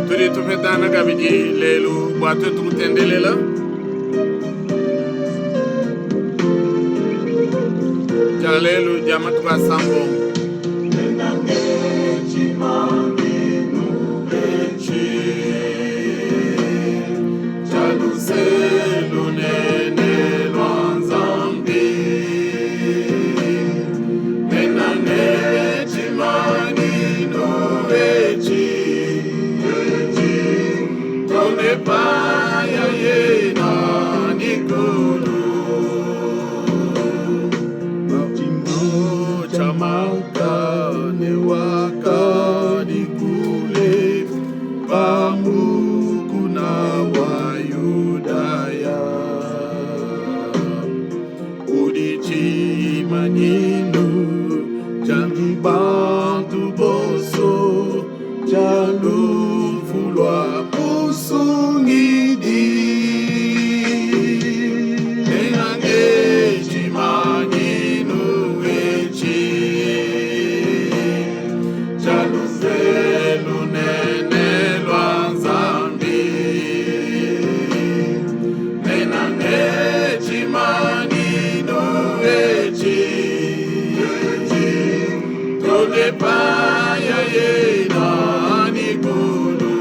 Tudi tupetangana kabidi lelu bua tuetu kutendelela. Dia lelu dia matuku asambombo. Tshimanyinu tshia bantu bonso tshia lufu lua Musungidi. Nengange tshimanyinu etshi tshia luse lunene lua Nzambi. Nenange tshimanyinu etshi tole paya yena nikulu.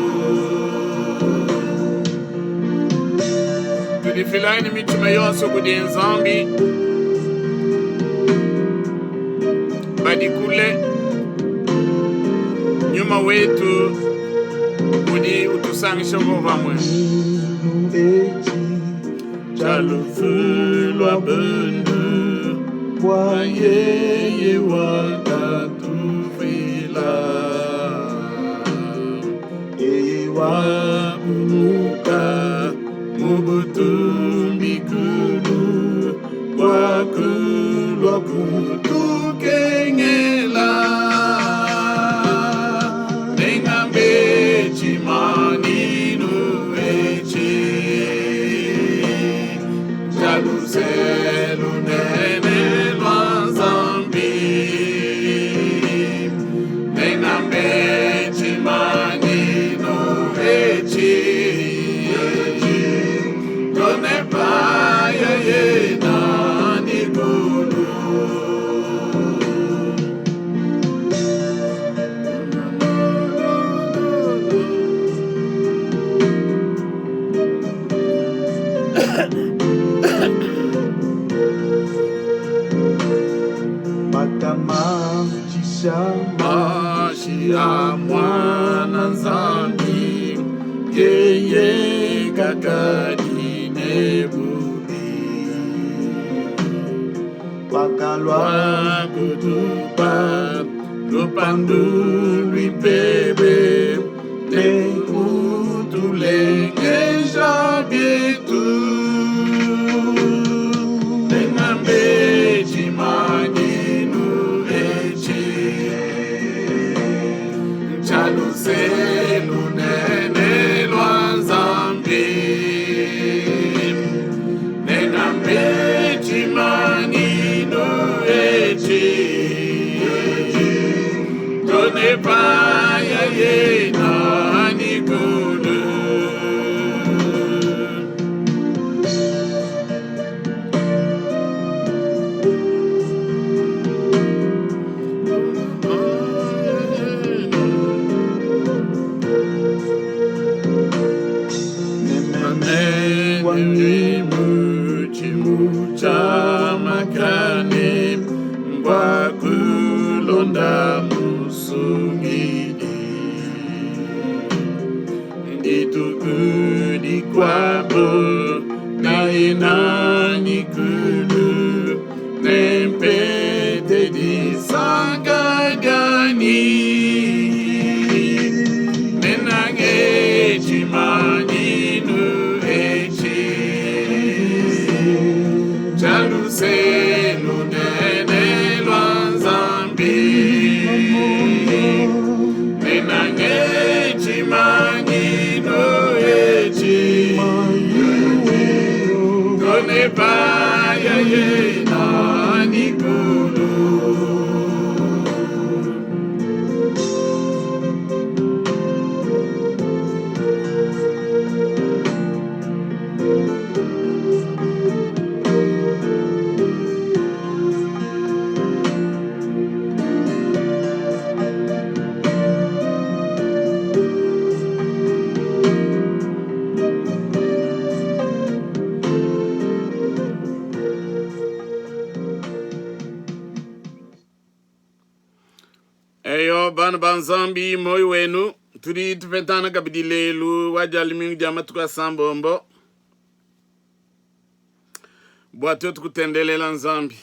Tudifilayi ne mitshima yonso kudi Nzambi badi kule. Nyuma wetu udi utusangisha pamue. Tshia lufu lua bundu bua yeye wakatufila. Yeye wakumuka mu butumbi kulu bua kulua kutukengela. Nengambe tshimanyinu etshi tshia luse lunene lua Nzambi. Nengambe tshimanyinu etshi tone paya yena nikulu. Bakamatshisha Mashi a mwana Nzambi, yeye kakadi ne bubi. Bakalua Wakutupa lupandu luipebe ne kutulengeja bietu. Nengambe tshimanyinu etshi tshia luse lunene lua Nzambi. Nengambe tshimanyinu etshi tone paya yena nikulu. Nememe Chamakane Mbwakulonda musungidi Dituku dikwabo naena nikulu Nempete disanka dianyi Nenange tshimanyinu etshi tshia luse lunene lua Nzambi. Nenange tshimanyinu etshi tone paya yena nikulu. Bana ba Nzambi, muoyo wenu, tudi tupetana kabidi lelu wa dia lumingu dia matuku asambombo bua tuetu kutendelela Nzambi.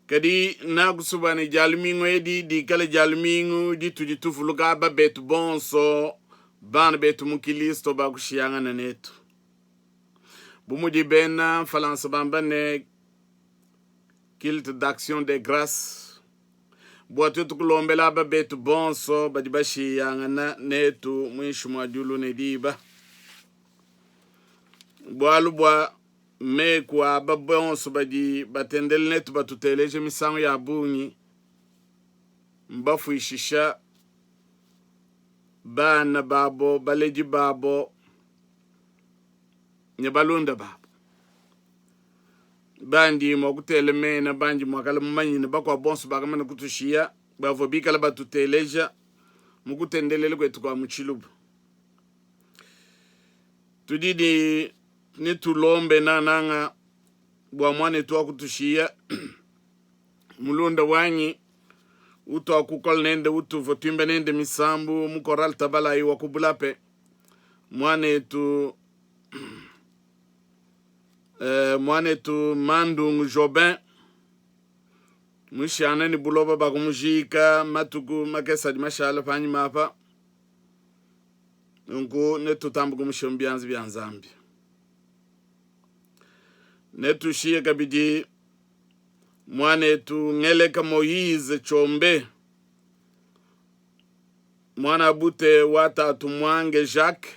Kadi nakusubua ne dia lumingu edi dikale dia lumingu ditudi tuvuluka aba betu bonso bana betu mu Kilisto bakushiyangana netu. Bu mudi bena Mfalansa bamba ne culte d'action de grace, bua tuetu kulombela aba betu bonso badi bashiyangana netu muinshi mua diulu ne diba, bualu bua meku aba bonso badi batendele netu batuteleje misangu ya bungi, mbafuishisha bana babo, baledi babo ne balunda babo. Bandi mua kutela mena bandi mua kala mumanye ne bakuabu bonso bakamana kutushiya bavua bikala batuteleja mu kutendelela kuetu kua mu tshiluba. Tudi ne netulombe nananga bua muanetu wa kutushiya mulunda wanyi utuakukola nende utuvua tuimba nende misambu mu Chorale Tabalayi wa ku Bulape, muanetu muanetu Mandungu Jobin mushana ne buloba bakumujika matuku makese adi mashala panyima apa. Nunku netutambe kumushiya mu bianza bia Nzambi. Netushiye kabidi muanetu Ngeleka Moise Tshombe, muanabute wa tatu Muange Jacques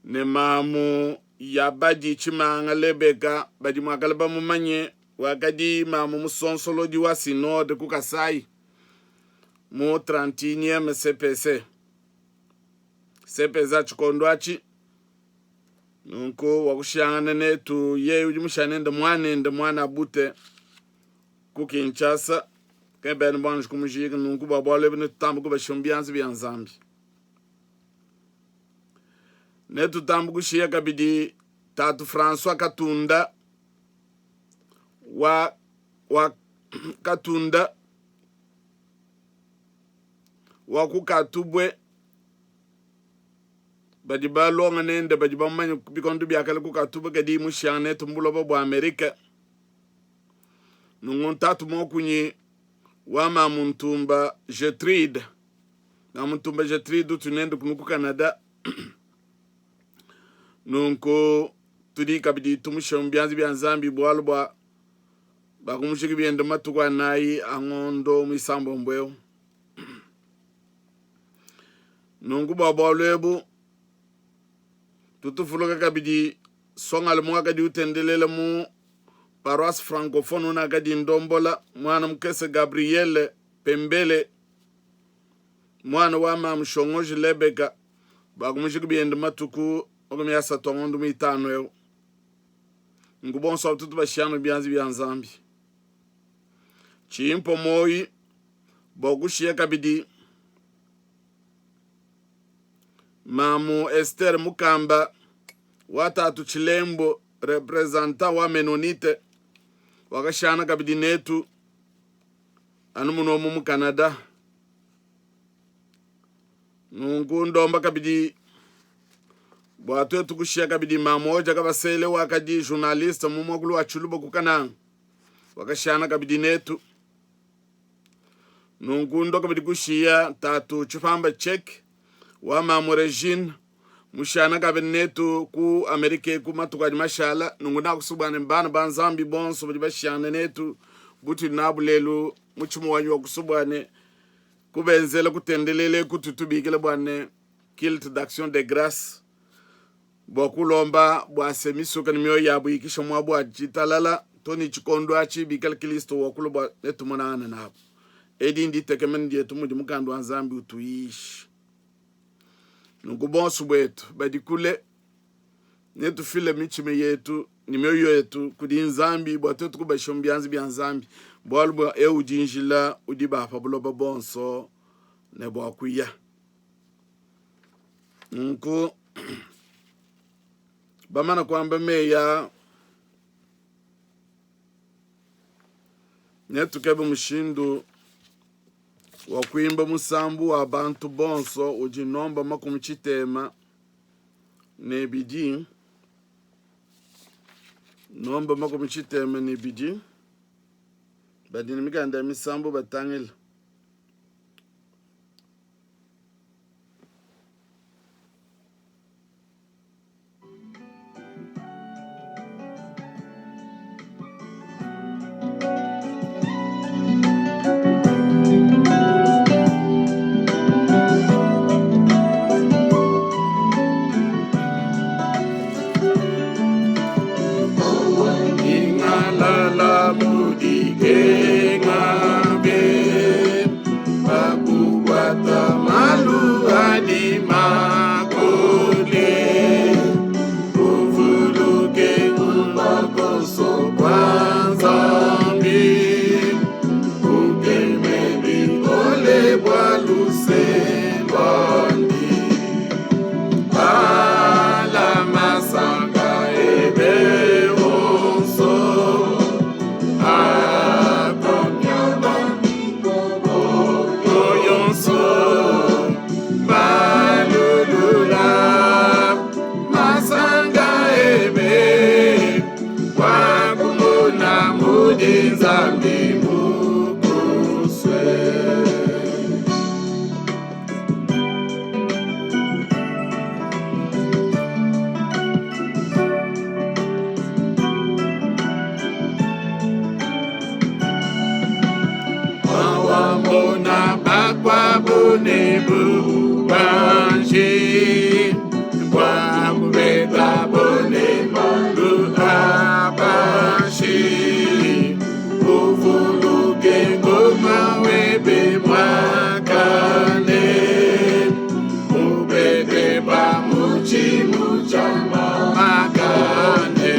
ne mamu Yabadi Tshimanga Lebeka badi muakale bamumanye, wakadi mamu musonsolodi wa synode ku Kasai mu 31e CPC. CPC tshikondo atshi nunku wakushiyangana netu, yeye udi mushiya nende muanende muanabute ku Kinshasa ke bena buanji kumujika. Nunku bua bualu ebu netutambe kubashiya mu bianza bia Nzambi. Netutambe kushiya kabidi tatu François Katunda wa, wa Katunda wa ku Katubwe badi balonga nende badi bamanye bikondo bia kale ku Katubwe kadi mushiya netu mu buloba bua Amerika. Nunku ntatu muakunyi wa mamu Ntumba Gertrude, mamu Ntumba Gertrude utu nende kunu ku Canada. Nunku tudi kabidi tumushiya mu bianza bia Nzambi bualu bua bakumushika biende matuku anayi a ngondo muisambombo eu. Nunku bua bualu ebu tutuvuluka kabidi songalume wakadi utendelela mu paroisse francophone unakadi ndombola mwana mukese Gabriele Pembele mwana wa mamu Shongoji Lebeka bakumujika biende matuku 30 a ngondo muitanu eu. Nunku bonso aba tutu bashiya bianza bia Nzambi. Tshimpo moyi bua kushiya kabidi mamu Esther Mukamba wa tatu Tshilembo representant wa Menonite wakashana kabidi netu anu munomu mu Canada. Nunku ndomba kabidi bua tuetu kushiya kabidi mamu Oja Kabasele wakadi journaliste mu muakulu wa Tshiluba ku Kananga wakashana kabidi netu. Nunku ndo kabidi kushiya tatu Tshipamba Tshek wa mamu Regine mushana kabidi netu ku Amerika ku matuku adi mashala. Nunku nakusubua ne bana ba Nzambi bonso badi bashiyana netu butudi nabu lelu mutshima wanyi wa kusubua ne kubenzela kutendelela eku tutubikila bua ne culte d'action de grace bua kulomba bua se misuka ne mioyo yabu ikisha muabu wa ditalala to ne tshikondo atshi bikala Kristo wakula bua netumonangane nabu. Edi nditekemena dietu mudi mukanda wa Nzambi utuyisha. Nunku bonso buetu badi kule netufile mitshima yetu ne mioyo yetu kudi Nzambi bua tuetu kubasha mu bianza bia Nzambi, bualu bua eu udi njila udi ba pa buloba bonso ne bua kuya. Nunku bamana kuamba meyi aa, netukebe mushindu. Wa kuimba musambu wa bantu bonso udi nomba 62, nomba 62. Badi ne mikanda ya misambu batangila. Ingalala mudikenga be pakukwata malu adi makole uvuluke kumakoso kwa Nzambi ukeme bikole bua luse luandi bala masanka ebe onso akomyaba yonso balulula masanga ebe wakumona mudi Nzambi mukusue. Wawamona bakuabu ne bubanji bua ne malu a panshi uvuluke ngoma webe muakane ubete pa mutshimu tshia makane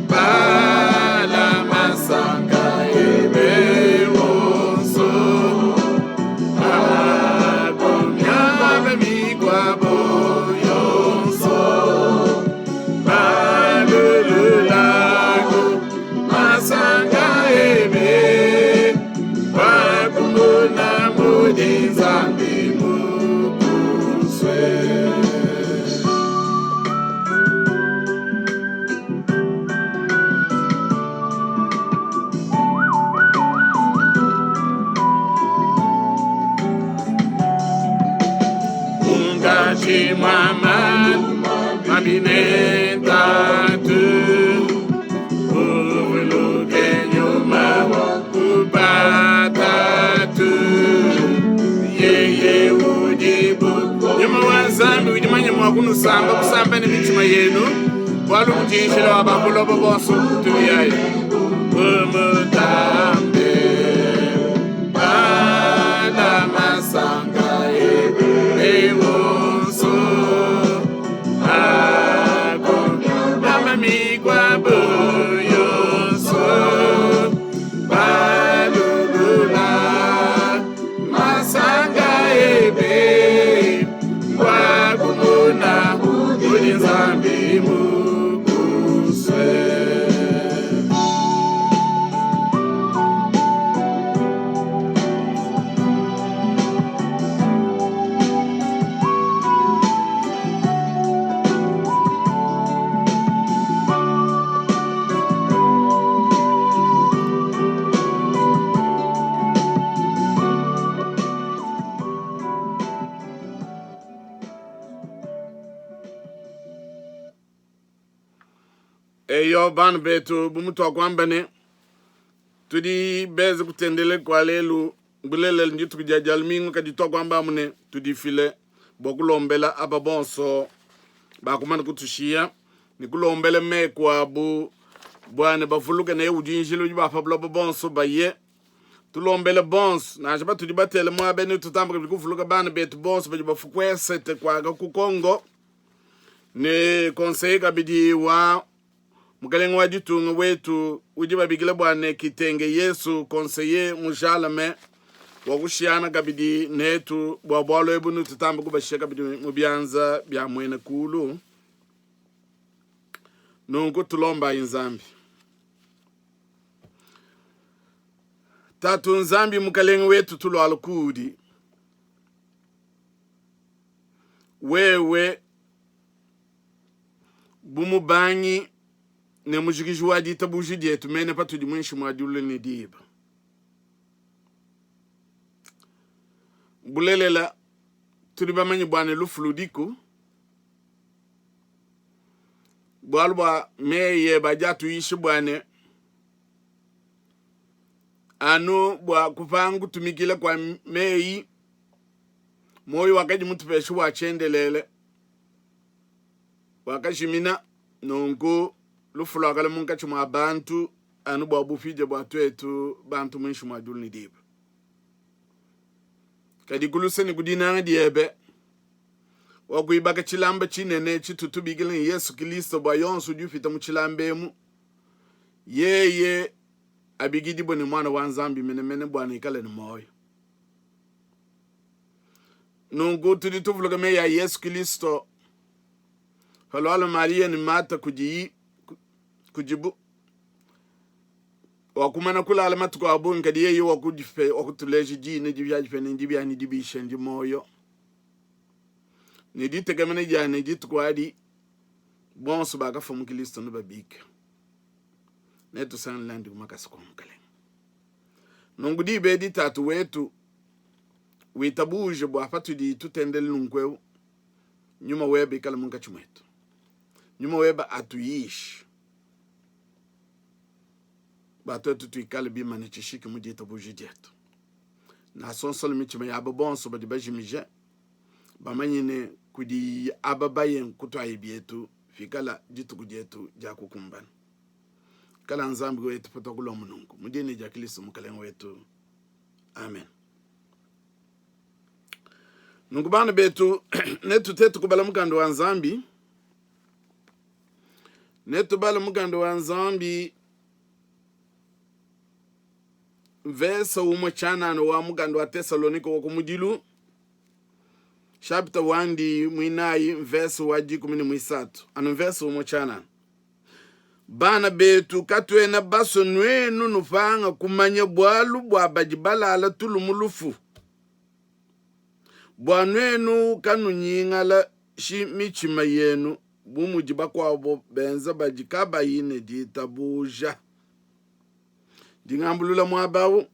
bala masanka ebe wonso akomyaba mikwabo yonso balululaku masanga ebe wakumona mudi Nzambi mukusue. Munkatshi mua malu mabi ne ntatu, uvuluke nyuma kupatatu. Yeye udi bu nyuma wa Nzambi udi manya mua kunusamba, kusamba ne mitshima yenu, bualu udi njila wa ba buloba bonso kutuyaye umutambe bala masanka ebe wonso ako mikwabo yonso balulula masanga ebe ngwakumona udi Nzambi mukusue. Eyo bana betu, bu mutuakuamba ne tudi beze kutendele kua lelu, bulelela ndituku dia Dia Lumingu, kadi tuakuamba amu ne tudifile bua kulombela aba bonso bakumana kutushiya ne kulombela meku abu bua ne bavuluke ne udi njila udi ba pa buloba bonso baye. Tulombele bonso nansha batudi batele muaba ne tutamba kabidi kuvuluka bana betu bonso badi bafue esete kuaka ku Congo ne conseiller kabidi wa mukalenge wa ditunga wetu udi babikila bua ne Kitenge Yesu conseiller mujalame wa kushiyana kabidi netu bua bualu ebu nututambe kubashiya kabidi mu bianza bia muena kulu. Nunku tulombayi Nzambi. Tatu Nzambi Mukalenge wetu, tulualu kuudi wewe bu mubangi ne mujikiji wa ditabuja dietu mene patudi muinshi mua diulu ne diba. Bulelela, tudi bamanye bua ne lufu ludiku, bualu bua meyi ebe adi atuyisha bua ne anu bua kupanga kutumikila kua meyi, muoyo wakadi mutupesha wa tshiendelele wakajimina. Nunku lufu luakalua munkatshi mua bantu anu bua bupidia bua tuetu bantu muinshi mua diulu ne diba. Kadi ku luse ne ku dinanga diebe wakuibaka tshilamba tshinene tshitu tubikila ne Yesu Kilisto, bua yonso udi upita mu tshilamba emu yeye abikidibue ne muana wa Nzambi menemene, bua ne ikale ne muoyo. Nunku tudi tuvuluka meyi a Yesu Kilisto palualua Mariya ne Mata kudiyi kudibu wakumana kulala matuku a bungi, kadi yeye wakutuleja dina dipiadipia ne ndi bianyi dibisha ndi muoyo ne ditekemena dia ne dituku adi bonso bakafua mu Kristo nebabike, netusangile nandi ku makasa kua Mukalenge. Nunku diba edi Tatu wetu witabuje bua patudi tutendela nunku eu nyuma webe ikale munkatshi muetu, nyuma webe atuyishe bua tuetu tuikale bimane tshishiki mu ditabuja dietu. Nasonsole mitshima yabo bonso badi bajimije, bamanye ne kudi aba baye nkutuayi bietu pikala dituku dietu dia kukumbana. Kala Nzambi wetu patuakulomba nunku mu dina dia Kristo Mukalenge wetu, amen. Nunku bana betu, netutete kubala mukanda wa Nzambi, netubale mukanda wa Nzambi mvese umue tshianana wa mukanda wa Tesalonike wa kumudilu chapitre wandi muinayi mvese wa dikumi ne muisatu, anu mvese umue tshianana. Bana betu, katuena basue nuenu nupanga kumanya bualu bua badi balala tulu mu lufu, bua nuenu kanunyingalashi mitshima yenu bu mudi bakuabo benza badi kabayi ne ditabuja. Dingambulula muaba au,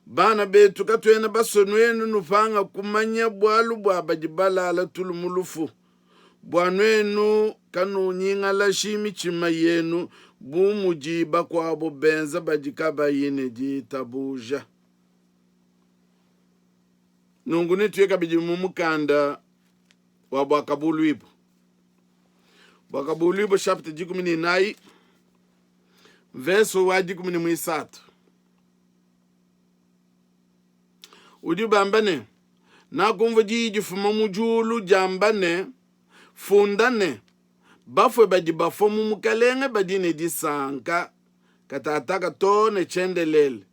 bana betu, katuena basue nuenu nupanga kumanya bualu bua badi balala tulu mu lufu, bua nuenu kanunyingalashi mitshima yenu bu mudi bakuabo benza badi kabayi ne ditabuja. Nunku netuye kabidi mu mukanda wa Buakabuluibua, Buakabuluibua chapitre 14 verse wa 13 udi bamba ne, nakumvua diyi difuma mu diulu diamba ne, funda ne, bafue badi bafua mu Mukalenge badi ne disanka katataka too ne tshiendelele.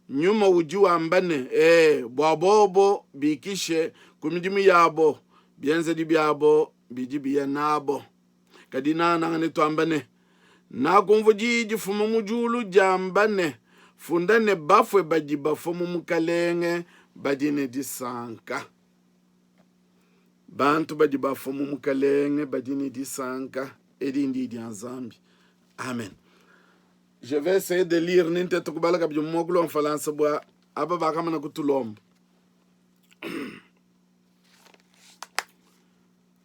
Nyuma udi wamba ne, ee, bua bobo bikishe ku midimu yabo, bienzedi biabo bidi biya nabo. Kadi nangananga netuamba ne, nakumvua diyi difuma mu diulu diamba ne, funda ne, bafue badi bafua mu Mukalenge badi ne disanka. Bantu badi bafua mu Mukalenge badi ne disanka. Edi ndiyi dia Nzambi. Amen. Je vais essayer de lire nintete kubala kabidi mu muakulu wa Mfalansa bua aba bakamana kutulomba.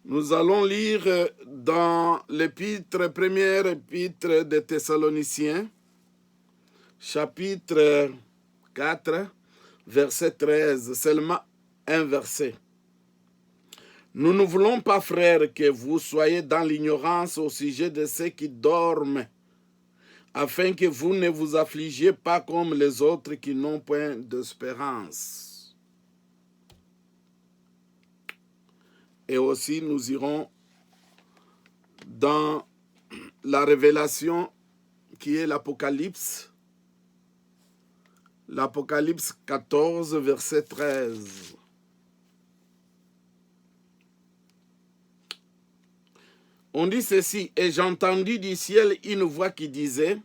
Nous allons lire dans l'épître, première épître des Thessaloniciens, chapitre 4, verset 13, seulement un verset. Nous ne voulons pas, frères, que vous soyez dans l'ignorance au sujet de ceux qui dorment, afin que vous ne vous affligiez pas comme les autres qui n'ont point d'espérance. Et aussi, nous irons dans la révélation qui est l'Apocalypse, l'Apocalypse 14, verset 13. On dit ceci, et j'entendis du ciel une voix qui disait,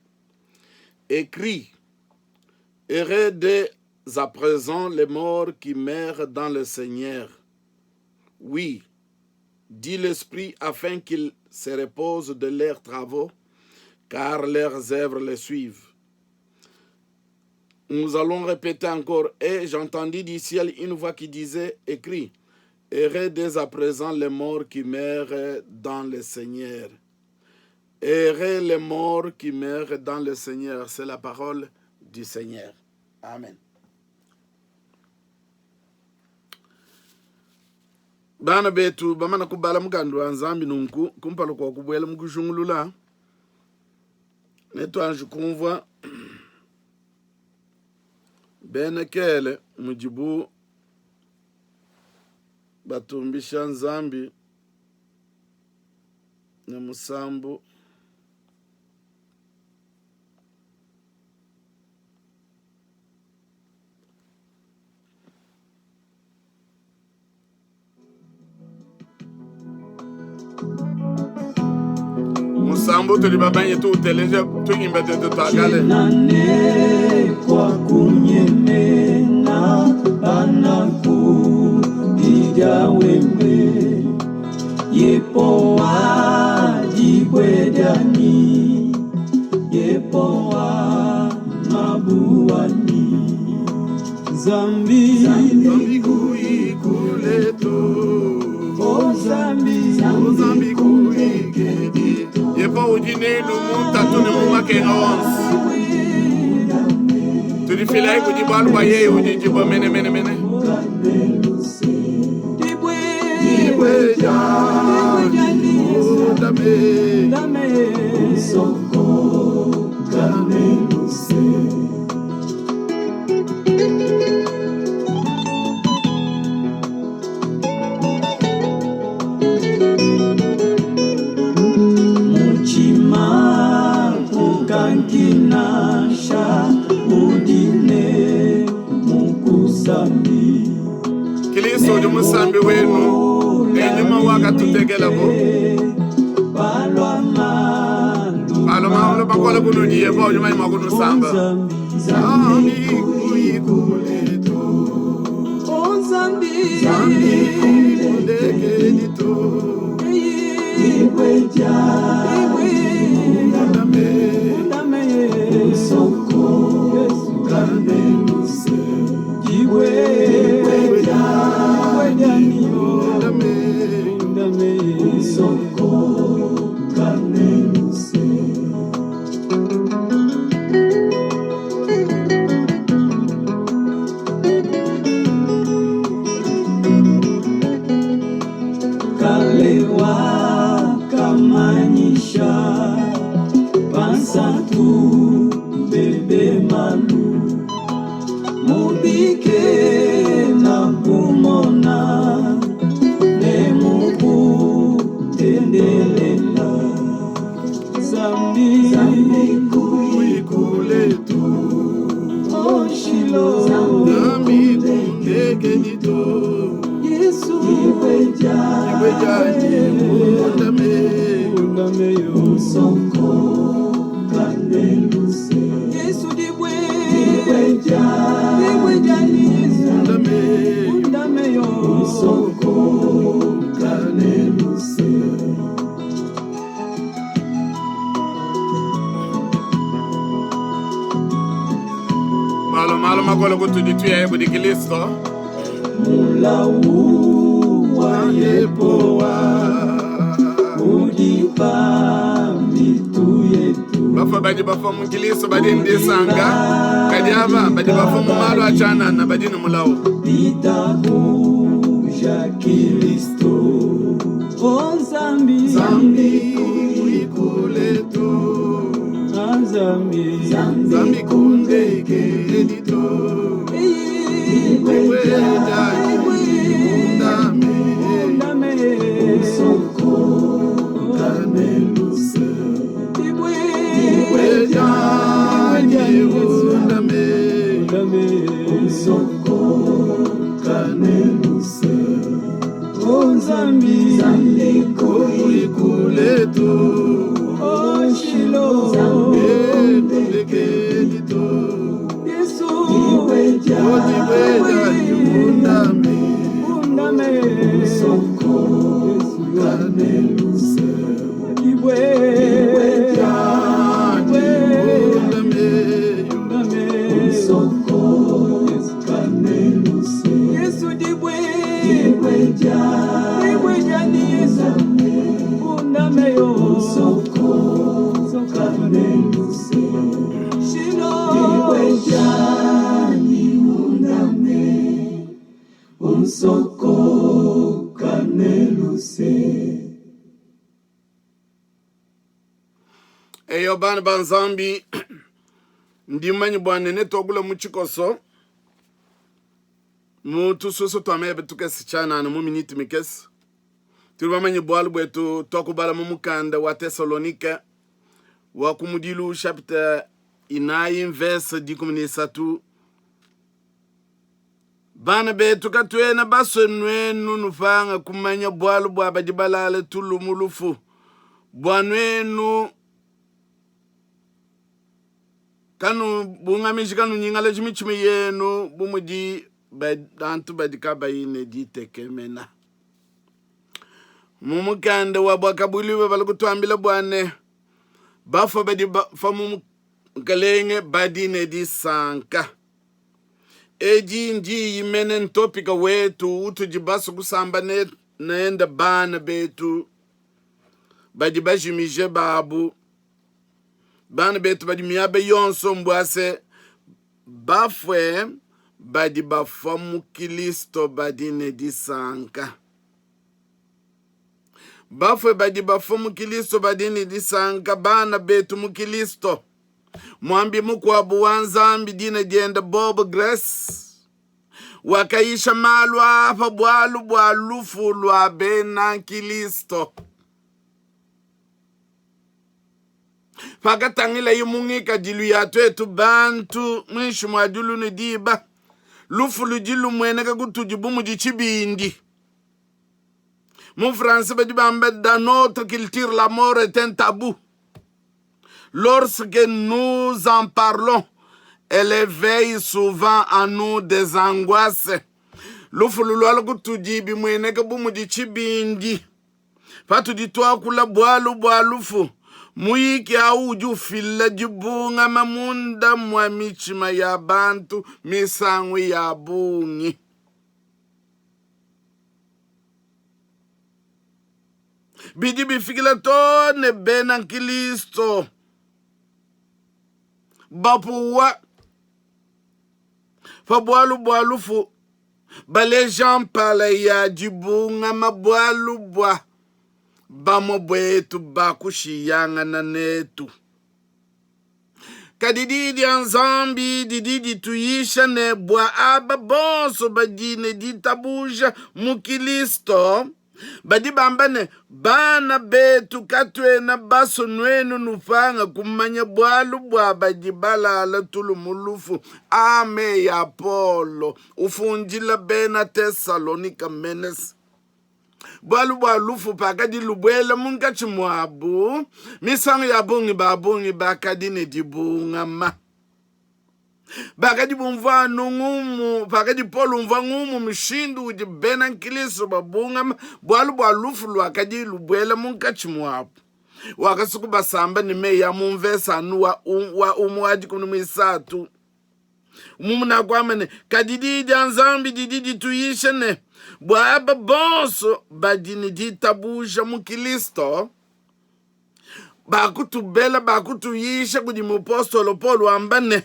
écris, Heureux dès à présent les morts qui meurent dans le Seigneur. Oui, dit l'Esprit, afin qu'ils se reposent de leurs travaux, car leurs œuvres les suivent. Nous allons répéter encore. Et j'entendis du ciel une voix qui disait, écris, Heureux dès à présent les morts qui meurent dans le Seigneur. Heureux les morts qui meurent dans le Seigneur. C'est la parole du Seigneur. Amen. Bana betu bamana kubala mukanda wa Nzambi nunku kumpala kua kubuela mu kujungulula netuanji kumvua bena kele mudibu batumbisha Nzambi ne musambu. Musambu tudi babanye tuuteleja tuimba tetu twakale. Kwa kunyemena banakupiga wewe Yepowa dibwe dyanyi Yepowa mabuwani Zambi Zambi kuikuletu O Zambi Zambi kuikedi Yepowa udi nenu mu ntatu ne mu makenga onso Tudifilayi kudi bualu bua yeye udi dibue mene mene mene Dibue dia undame Mutshima kukankinasha udine mukusambi Kilisto udi musambi wenu ne nyuma wakatutekelabo Palo maulu bakole kunudi Yehowa udi manya mua kunusamba. Nzambi kuikuletu Nzambi kundekedi to Undame Undame Kalewa kamanyisha bansantu bebe malu mubike na kumona ne mukutendelela Zambi Kuikuletu Oshilo Nzambi kundekedi to Yesu Dibue dianyi undame Undameyo Yesu dibwe dibwe dyani Yesu Undame Undameyo Malo malo makole kutudi tuyaye kudi Kilisto Mulau wa Yepowa udi pa mitu yetu Bafua badi bafua mu Kilisto badi ne disanka, kadi aba badi bafua mu malu a tshianana badi ne mulawu. Ditabuja Kilisto O Nzambi Nzambi kuikuletu Nzambi Nzambi kundekedi to Dibue dianyi undame Undame Dibue Dibue dianyi undame Undame O Nzambi Kuikuletu O Shilo Kundekedi to Yesu Eyo bana ba Nzambi, ndi mumanye bua ne netuakule mu tshikoso mu tusoso tua meba tukese tshianana mu minute mikese. Tudi bamanye bualu buetu tuakubala mu mukanda wa Tesalonike wa kumudilu chapitre inayi verse 13. Bana betu, katuena basue nuenu nupanga kumanya bualu bua badi balale tulu mu lufu, bua nuenu kanubungamiji, kanunyingalaji mitshima yenu bu mudi bantu badi kabayi ne ditekemena. Mu mukanda wa Buakabuiluibua bali kutuambila bua ne bafua badi bafua mu Mukelenge badi ne disanka. Edi ndiyi mene ntopika wetu utudi basue kusamba nende bana betu badi bajimije babu. Bana betu badi miaba yonso mbua se bafue badi bafua mu Kilisto badi ne disanka. Bafue badi bafua mu Kilisto badi ne disanka. Bana betu mu Kilisto. Muambi mukuabu wa Nzambi dina diende Bob Grace wakayisha malu aa pa bualu bua lufu lua bena Kilisto. Pakatangilaye mu ngikadilu ya tuetu bantu muinshi mua diulu ne diba, lufu ludi lumueneka kutudi bu mudi tshibindi. Mu français badi bamba dans notre culture la mort est un tabou. Lorsque nous en parlons, elle éveille souvent en nous des angoisses. Lufu luluala kutudi bimueneka bu mudi tshibindi. Patudi tuakula bualu bua lufu, muyiki au udi ufila dibungama munda mua mitshima ya bantu misangu ya bungi. Bidi bifikila too ne bena nkristo bapuwa pa bualu bua lufu, baleja mpala ya dibungama bualu bua bamue buetu bakushiyangana netu. Kadi Diyi dia Nzambi didi dituyisha ne, bua aba bonso badi ne ditabuja mu Kilisto, badi bamba ne, Bana betu, katuena basue nuenu nupanga kumanya bualu bua badi balala tulu mu lufu. Aa meyi a Paulo ufundila bena Tesalonika menese. Bualu bua lufu pakadi lubuela munkatshi muabu, misangu ya bungi ba bungi bakadi ne dibungama. Bakadi bumvua anu ngumu, pakadi Paulo umvua ngumu mushindu udi bena nkristo babungama bualu bua lufu luakadi lubuela munkatshi muabu, wakasua kubasamba ne meyi a mu mvese anu wa, wa umue wa dikumi muisatu. Mumuna kuamba ne, kadi diyi dia Nzambi didi dituyisha ne, bua aba bonso badi ne ditabuja mu Kristo, bakutubela, bakutuyisha kudi mupostolo Paulo wamba ne,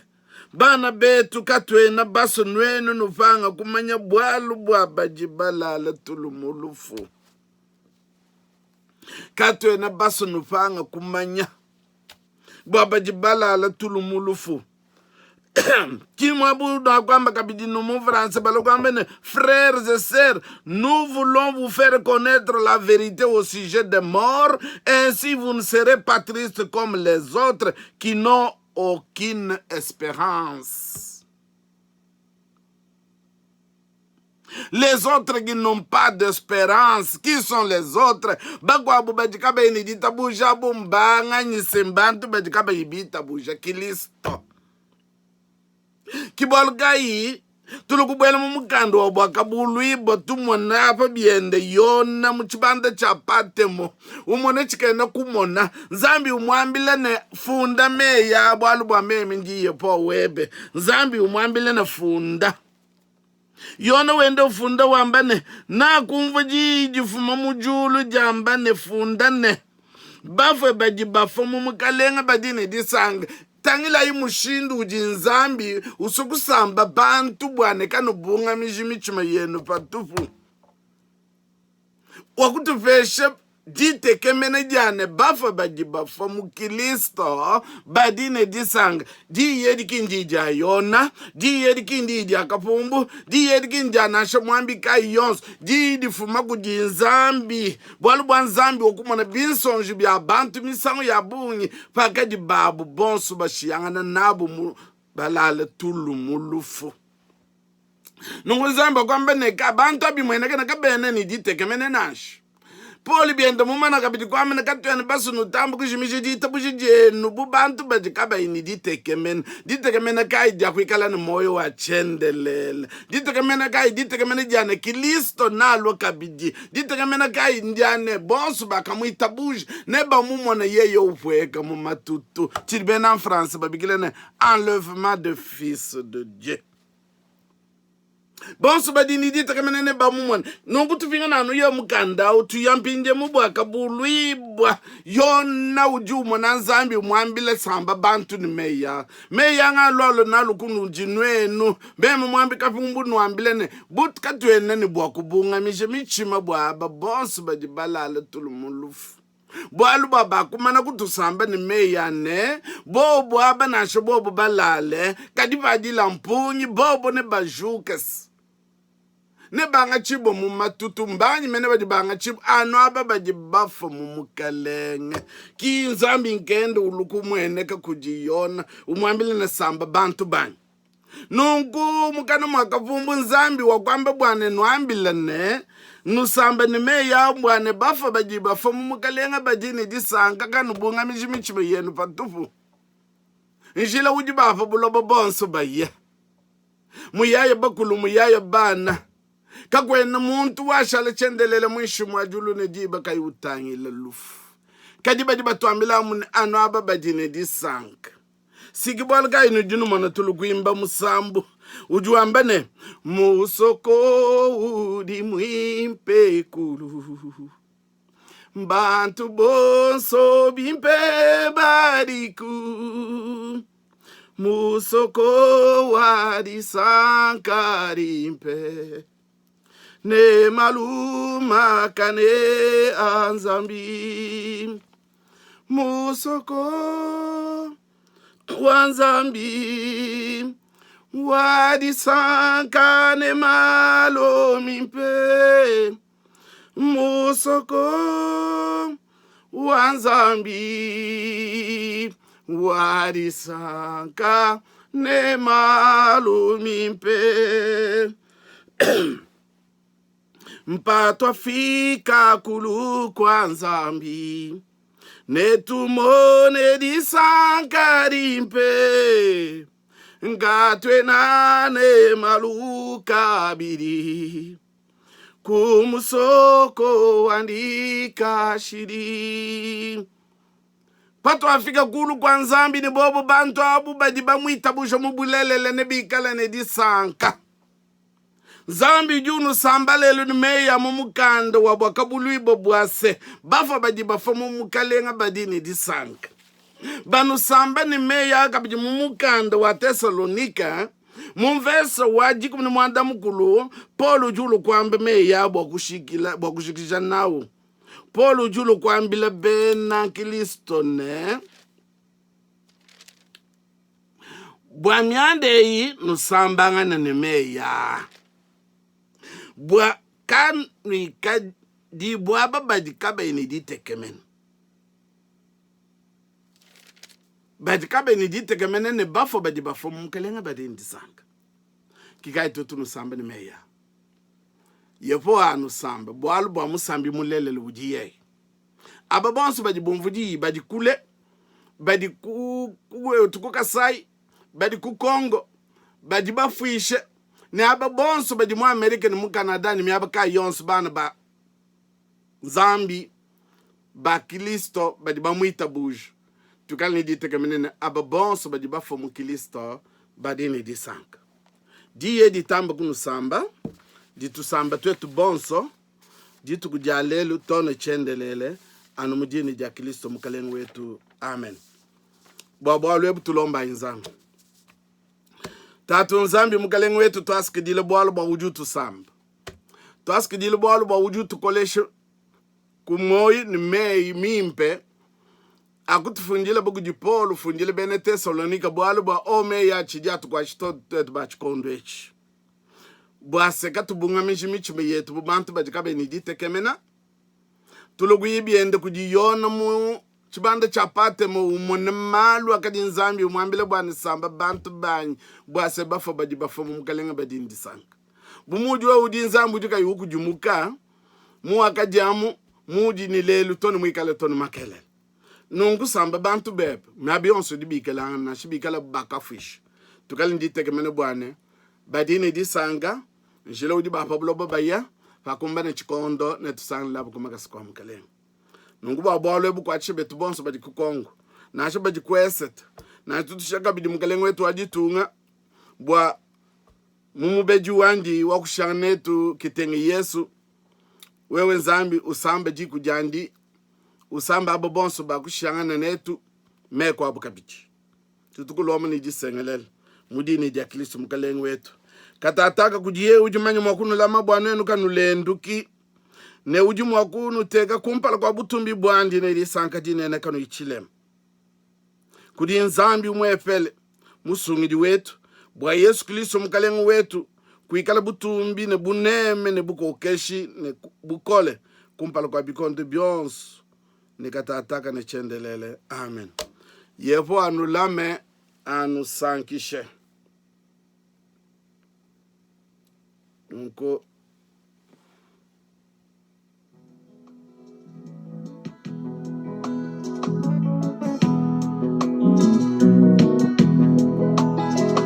bana betu, katuena basue nuenu nupanga kumanya bualu bua badi balala tulu mu lufu. Katuena basue nupanga kumanya bua badi balala tulu mu lufu. Ki muabu nakuamba kabidi nu mu français balokuamba ne frères et sœurs, nous voulons vous faire connaître la vérité au sujet des morts, ainsi vous ne serez pas tristes comme les autres qui n'ont aucune espérance. Les autres qui n'ont pas d'espérance, qui sont les autres? Bakuabu badi kabayi ne ditabuja abu mbanganyi? Se mbantu badi kabayi bitabuja Kilisto. Ki bualu kayi? Tulu kubuela mu mukanda wa Buakabuluibua, tumona apa biende Yona mu tshibanda tshia Patemo, umona tshikena kumona. Nzambi umuambila ne, Funda meyi aa, bualu bua meme ndi Yehowa webe. Nzambi umuambila ne, Funda. Yona wenda ufunda wamba ne, Nakumvua diyi difuma mu diulu diamba ne, Funda ne, Bafue badi bafua mu Mukalenge badi ne disanka. Tangilayi mushindu udi Nzambi usua kusamba bantu bua ne kanubungamiji mitshima yenu patupu. Wakutupesha ditekemena dia ne, bafue badi bafua mu Kristo badi ne disanka. Diyi edi ki ndiyi dia Yona, diyi edi ki ndiyi dia kapumbu, diyi edi ki ndia nansha muambi kayi yonso, diyi difuma kudi Nzambi. Bualu bua Nzambi wakumona binsonji bia bantu misangu ya bungi pakadi babu bonso bashiyangana nabu mu balale tulu mu lufu. Nunku Nzambi wakuamba ne, ka bantu abimueneka ne kabena ne ditekemena nansha. Paulo biende mumana kabidi kuamba ne, katuena basue nutambe kujimija ditabuja dienu bu bantu badi kabayi ne ditekemena. Ditekemena kayi? Dia kuikala ne muoyo wa tshiendelele. Ditekemena kayi? Ditekemena dia ne, Kilisto nalua kabidi. Ditekemena kayi? Ndia ne, bonso bakamuitabuja nebamumone yeye upueka mu matutu, tshidi bena France babikila ne, enlèvement de fils de Dieu. Bonso badi ne ditekemena nebamumone. Nunku tupingana anu yo mukanda au, tuya mpindie mu Buakabuluibua. Yona udi umona Nzambi umuambila, samba bantu ne meyi aa. Meyi anga alualua nalu kunudi nuenu. Meme muambi kapumbu nuambile ne, bu katuena ne bua kubungamija mitshima bua aba bonso badi balala tulu mu lufu. Bualu bua bakumana kutusamba ne meyi a ne, bobu aba nansha bobu balale, kadi padila mpungi, bobu nebajuke, nebangatshibue mu matutu. Mbanyi mene badi bangatshibue? Anu aba badi bafua mu Mukelenge. Ki Nzambi nkende ulu kumueneka kudi Yona, umuambila ne, Samba bantu banyi. Nunku mukana mua kapumbu Nzambi wakuamba bua ne nuambila ne, Nusamba ne meyi a bua ne bafua badi bafua mu Mukelenge badi ne disanka, kanubungamiji mitshima yenu patupu. Njila udi ba pa buloba bonso baya, muyaya bakulu, muyaya bana, kakuena muntu washala tshiendelele muinshi mua diulu ne diba kayi utangila lufu. Kadi badi batuambila amu ne, anu aba badi ne disanka. Siki bualu kayi nudi numona tulu kuimba musambu udi wamba ne, musoko udi muimpe kulu, bantu bonso bimpe badiku, musoko wa disanka dimpe ne malu makane a Nzambi. Musoko wa Nzambi wa disanka ne malu mimpe. Musoko wa Nzambi wa disanka ne malu mimpe. Mpatuafika kulu kua Nzambi, netumone disanka dimpe, ngatuena ne malu kabidi ku musoko wandi kashidi. Patuafika kulu kua Nzambi ne bobo bantu abu badi bamuitabuja mu bulelela nebikale ne disanka. Nzambi udi unusamba lelu ne meyi a mu mukanda wa Buakabuluibua bua se, bafua badi bafua mu Mukalenga badi ne disanka. Banusamba ne meyi a kabidi mu mukanda wa Tesalonika mu mvese wa 15, Paulo udi ulua kuamba meyi a bua kushikila bua kushikija nawu. Paulo udi ulua kuambila bena Kristo ne, Bua mianda eyi nusambangane ne meyi aa, bua kanuikadi bu aba badi kabayi ne ditekemena, badi kabayi ne ditekemena ne bafua badi bafua mu Mukelenge badi ne disanka. Kikayi tuetu nusamba ne meyi aa. Yehowa anusambe, bualu bua musambi mulelela udi yeye. Aba bonso badi bumvua diyi badi kule, badi ku, ku, ku Kasai, badi ku Congo, badi bafuishe. Ne aba bonso badi mu Amerika ne mu Canada ne miaba kayi yonso, bana ba Nzambi ba Kilisto badi bamuitabuja, tuikale ne ditekemena ne aba bonso badi bafua mu Kilisto badi ne disanka. Diyi edi ditambe kunusamba, ditusamba tuetu bonso dituku dia lelu too ne tshiendelele, anu mu dina dia Kilisto Mukalenge wetu. Amen. Bua bualu ebu tulombayi Nzambi. Tatu Nzambi Mukalenge wetu, tuasakidile bualu bua udi utusamba, tuasakidile bualu bua udi utukolesha ku muoyo ne meyi mimpe akutufundila bu kudi Paulo ufundile bena Tesalonika, bualu bua o meyi atshidi atukuatshisha tuetu ba tshikondo etshi, bua se katubungamiji mitshima yetu bu bantu badi kabayi ne ditekemena. Tulukuyi biende kudi Yona mu tshibanda tshia Patemo, umone malu akadi Nzambi umuambila bua ne, Samba bantu banyi, bua se bafua badi bafua mu Mukalenge badi ne disanka. Bu muudi wewe udi Nzambi udi kayi ukudimuka, muwakadi amu muudi ne lelu to ne muikale to ne makelela. Nunku samba bantu bebe miaba yonso idi bikelangana, nansha bikala bakafuisha. Tukale ne ditekemena bua ne badi ne disanka njila udi ba pa buloba baya, pakumbana tshikondo netusangile ku makasa kua Mukelenge. Nunku bua bualu ebu kuatshisha betu bonso badi ku Kongo, nansha badi ku Esete, nansha tutusha kabidi Mukelenge wetu wa ditunga bua mu mubedi wandi wa kushanga netu kitenge Yesu. Wewe Nzambi usamba diku diandi, usamba abo bonso bakushangana netu, meku abo kabidi. Tutukulomba ne disengelela mu dina dia Kristo Mukalenge wetu. Katataka kudiye udi manya mua kunulama bua nuenu kanulenduki, ne udi mua kunuteka kumpala kua butumbi buandi ne disanka dinene kanuyi tshilema. Kudi Nzambi umuepele Musungidi wetu, bua Yesu Kristo Mukalenge wetu, kuikala butumbi ne buneme ne bukokeshi ne bukole kumpala kua bikondo bionso ne katataka ne tshiendelele. Amen. Yehowa anulame, anusankishe. Nunku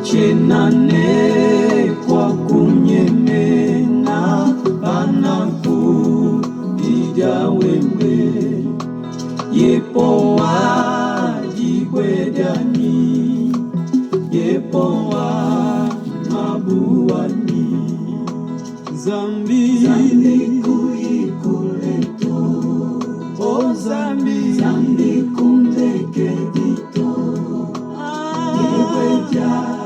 Tshiena ne kua kunyemena pananku didia wewe Yepowa dibue dianyi Yepowa mabuanyi Zambi Zambi kuikule to Oh Zambi Zambi kundekedi to Dibue dia.